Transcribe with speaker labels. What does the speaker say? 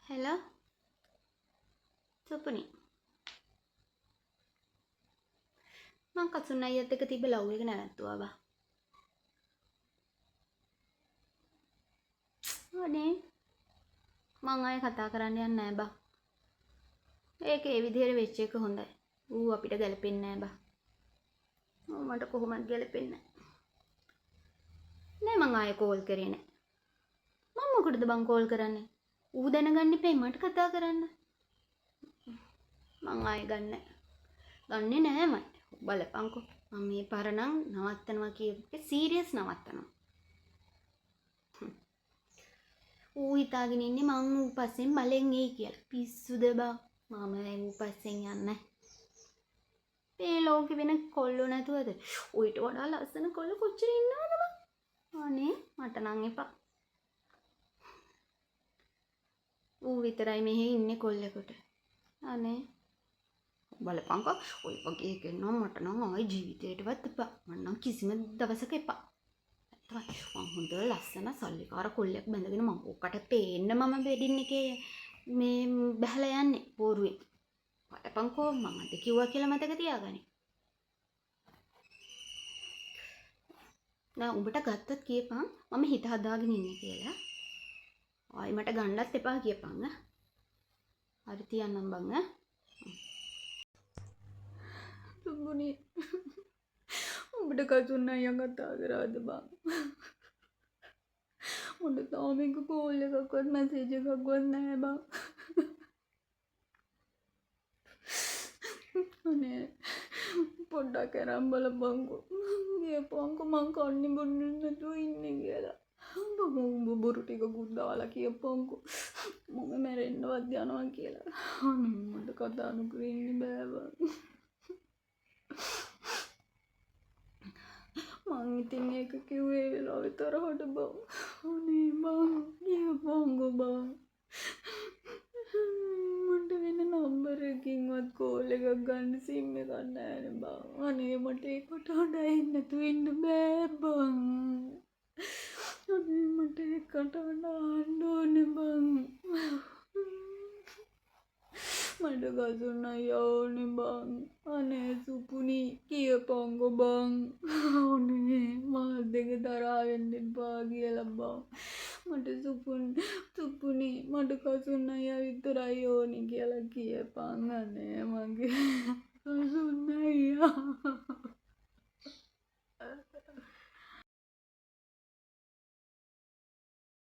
Speaker 1: Hello සුපුනි, මං කසුන් අයියත් එක්ක තිබ්බ ලව් එක නැවැත්තුවා බා. අනේ මං ආයේ කතා කරන්න යන්නේ නෑ බා. ඒක ඒ විදිහට වෙච්ච එක හොඳයි. ඌ අපිට ගැලපෙන්නේ නෑ බා. ඌ මට කොහොමද ගැලපෙන්නේ නෑ. මං ආයේ කෝල් කරේ නෑ. මං මොකටද බං කෝල් කරන්නේ? ඌ දැනගන්න එපේ මට කතා කරන්න. මං ආයේ ගන්නෑ. ගන්නෙ නෑ මං. බලපන්කෝ. මං මේ පාර නම් නවත්තනවා කියපු එක සීරියස් නවත්තනවා. ඌ හිතාගෙන ඉන්නේ මං ඌ පස්සෙන් බලෙන් එයි කියලා. පිස්සුද බං? මම ඌ පස්සෙන් යන්නේ. මේ ලෝකෙ වෙන කොල්ලෝ නැතුවද? ඌට වඩා ලස්සන කොල්ලෝ කොච්චර ඉන්නවද බං? අනේ මට නම් එපා. ඌ විතරයි මෙහෙ ඉන්නේ කොල්ලෙකුට. අනේ බලපන්කෝ, ඔය වගේ එකෙන් නම් මට නම් ආයි ජීවිතේටවත් එපා. මං නම් කිසිම දවසක එපා. තමයි මං හොඳ ලස්සන සල්ලිකාර කොල්ලෙක් බැඳගෙන මං ඔකට පේන්න මම වෙඩින් එකේ මේ බැහැලා යන්නේ පෝරුවේ. බලපන්කෝ, මං අද කිව්වා කියලා මතක තියාගනි. නෑ උඹට ගත්තත් කියපන් මම හිත හදාගෙන ඉන්නේ කියලා. ආයි මට ගන්නත් එපා කියපන් ඈ. හරි තියන්නම් බං ඈ.
Speaker 2: සුබුනි, උඹට කසුන් අයියා කතා කරාද බං? මට තාම එක කෝල් එකක්වත් මැසේජ් එකක්වත් නෑ බං. අනේ පොඩ්ඩක් අරන් බලපන්කෝ. කියපන්කෝ මං කන්නේ බොන්නේ නැතුව ඉන්නේ කියලා. උඹ බොරු ටිකකුත් දාලා කියපන්කෝ මම මැරෙන්නවත් යනවා කියලා. අනේ මට කතා නොකර ඉන්න බෑ බං. මං ඉතින් ඒක කිව්වේ ඒ වෙලාවේ තරහට බං. අනේ බං කියපන්කෝ බං. මට වෙන නම්බර් එකකින්වත් කෝල් එකක් ගන්න සිම් එකක් නෑනේ බං. අනේ මට ඒකට හඬ නැතුව ඉන්න බෑ බං. අනේ මට ඒකට හඬ අහන්න ඕනේ බං. මට කසුන් අයියා ඕනේ බං. අනේ සුපුනි කියපන්කෝ බං. අනේ මාත් දෙක තරහා වෙන්න එපා කියලා බං. මට සුපුනි මට කසුන් අයියා විතරයි ඕනි කියලා කියපන්. අනේ මගේ කසුන් අයියා.